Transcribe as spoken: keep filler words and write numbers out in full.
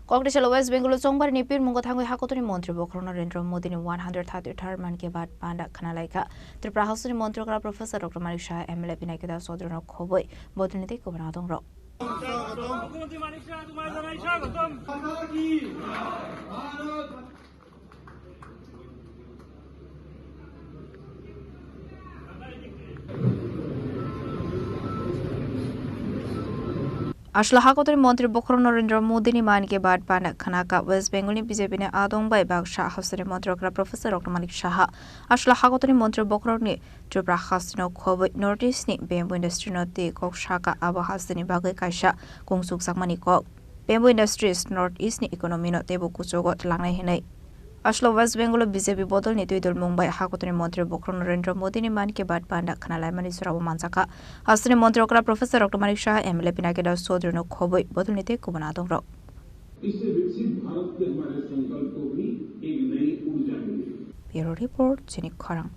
Kokdisalo West Bengal o Chongbarini pirmungo thangwi hakotorni montri bokhorok Narendra Modini one hundred thirty-third Mann Ki Baat panda khna laikha. Tripura hasteni montri okra Professor Doctor Manik Saha, M L A Pinaki Das Chaudhary no khobwi bodolni tei kubun adongrok. Aswla hakotorni montri bokhorok Narendra Modini Mann Ki Baat panda khna kha. West Bengal ni B J P ni adong bai baksa hasteni montri okra Professor Doctor Manik Saha aswla hakotorni montri bokhorokni Tripura hasteni khobwi North East ni bamboo industry no twi kok saka, abo hasteni bagwi kaisa kungsukjakmani kok. Bamboo industries North East ni economy no teibo kuchugo tlangnai hinwi. Aswla West Bengal o B J P bodolni twi dol mung bai hakotorni montri bokhorok Narendra Modini Mann Ki Baat panda khna laimani jorabo manjakha. Hasteni montri okra Professor Doctor Manik Saha, M L A Pinaki Das Chaudhary no khobwi bodolni tei kubun adongrok. इससे विकसित भारत के हमारे संकल्प को भी एक नई ऊर्जा मिलेगी। Bureau Report, Chini Khorang.